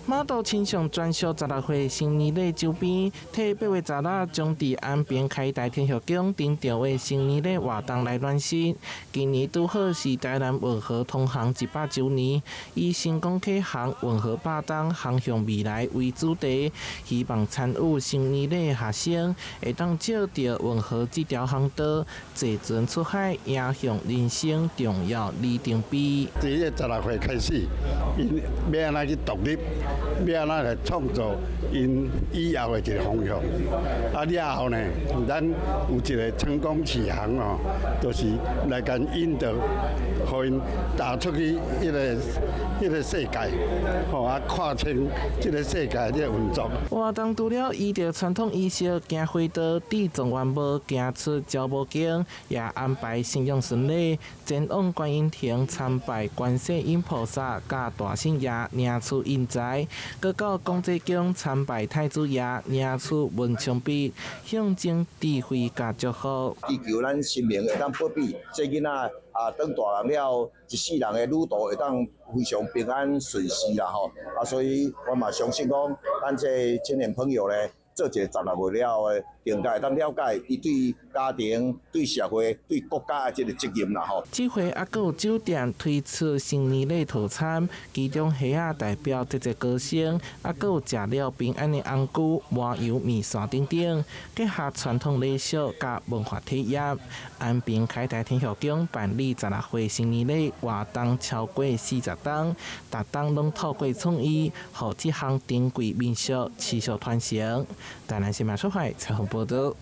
媽祖親上專屬十六歲成年禮周邊，替8月16將佇安平開台天后宮登場的成年禮活動來暖身。今年拄好是台南運河通航100週年，以成功啟航運河百冬航向未來為主題，希望參與成年禮學生會當藉著運河這條航道，坐船出海，迎向人生重要里程碑。佇這16歲開始，𪜶欲按怎去獨立，欲按怎來創造𪜶以後的一个方向。啊了後呢，咱有一个成功啟航哦，就是來共引導，予𪜶踏出去彼個世界，吼啊看清這个世界這个運作。活動除了依著傳統儀式行花道、佇狀元帽行出招母宮，也安排信仰巡禮，前往觀音亭參拜觀世音菩薩佮大聖爺領取印材，閣到廣濟宮參拜太子爺領取文昌筆，象徵智慧佮祝福。祈求咱神明會當保庇這囡仔啊，長大人了後，一世人的旅途會當非常平安順遂啦吼。啊，所以我嘛相信講，咱這青年朋友咧，做一个16歲了後的，更加會當了解伊對家庭、對社會、對國家的這個責任啦吼。這回猶閣有酒店推出成年禮套餐，其中蝦仔代表節節高升，猶閣有食了平安的紅龜、麻油麵線等等，結合傳統禮俗佮文化體驗。安平開台天后宮辦理十六歲成年禮活動超過40冬，逐冬攏透過創意，予這項珍貴民俗持續傳承。台南新聞出海採訪報導。